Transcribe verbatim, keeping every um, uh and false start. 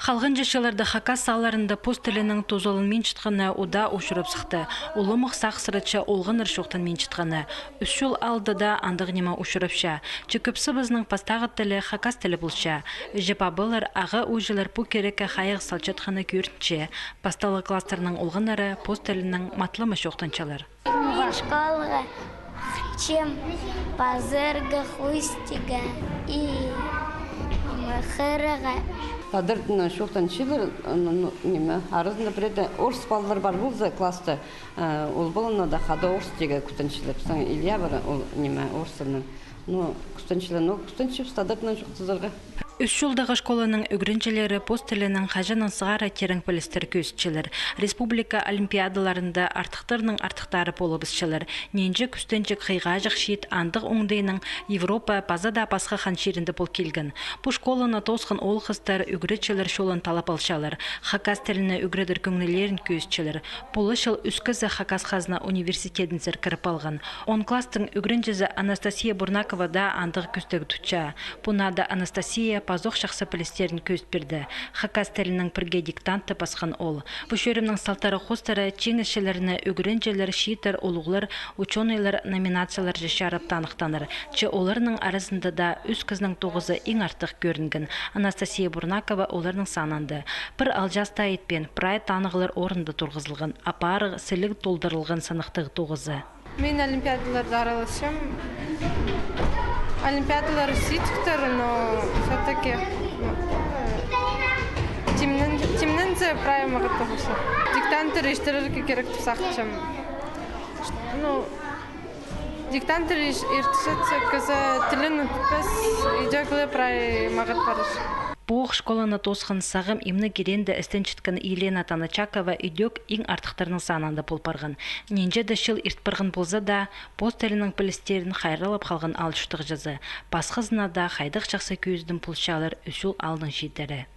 Халғанҷы чылларда хакас аалларында пос тілінің тузаланминчатханы удаа учурап сыхты. Улуғ сағыссыратча олғаннар чоохтанминчатханы. Ӱс чул аалда даа андағ ниме учурапча. Че кӧбізібістің пастағы тілі хакас тілі полча. Іҷе-пабалар, аға-ууҷалар пу кирекке хайығ салчатханы кӧрінче. Пасталығ класстарның олғаннары пос тілінің матлама чоохтанчалар. Мин школаға хынчам пазарға, хустиға и мыхырға. Тадар тілінең чоохтанчалар, ну, ну, ниме, аразында пірее орыс палалар пар полза класста, э, ол паланы даа хада орыс тигі кӱстенчелер. Пістің Илья пар, ол, ниме, орыс тілінең. Ну, кӱстенчелер, ну, кӱстенчебіс тадар тілінең чоохтазарға. Ӱс чулдағы школаның ӱгренҷілері пос тілінең хаҷаннаң сығара тирең пілістер кӧзітчелер. Республика олимпиадаларында артыхтарның артыхтары полыбысчалар. Нинҷе кӱстенҷек, хыйғаҷах чиит андағ оңдайнаң Европа паза даа пасха хан чирінде пол килген. Пу школаны тоосхан оол-хыстар ӱгретчілер чолын таллап алчалар. Хакас тіліне ӱгредер кӧңнілерін кӧзітчелер. Пу чыл ӱс кізі Хакас хазна университедінзер кіріп алған. Он класстың ӱгренҷізі Анастасия Бурнакова даа андағ кӱстег тутча. Пу наада Анастасия пазох чахсы пілістерін кӧзіт пирді. Хакас тілінең пірге диктантты пасхан ол. Пу чӧрімнің салтары хоостыра чиңісчілерні ӱгренҷілер, чииттер, улуғлар, учёныйлар номинацияларҷа чарап таныхтанар. Че оларның аразында даа ӱс кізінің тоғызы иң артых кӧрінген. Анастасия Бурнакова оларның санында. Пір алҷаста итпеен, прай танығлар орнында турғызылған, апарығ сіліг толдырылған саннығ тоғызы. Мин олимпиадаларда араласчам. Олимпиадалар сидіктер, но все-таки, ну, тимнен-, тимнензе прай мағат тоғызы. Диктанттар иртірерге кирек тіп сағынчам. Ну, диктанттар ир-, иртірчетсе, кізі тілін утпас, идӧк ле прай мағат парар. Пу ох школаны тоосхан сағам имнег иреенде істенчеткен Елена Таначакова идӧк иң артыхтарның санында пол парған. Нинҷе дее чыл ирт парған полза даа, пос тілінің пілістерін хайраллап халған аал чуртағҷызы. Пасхазына даа хайдағ чахсы кӧзідім полчалар ӱс чул аалның чииттері.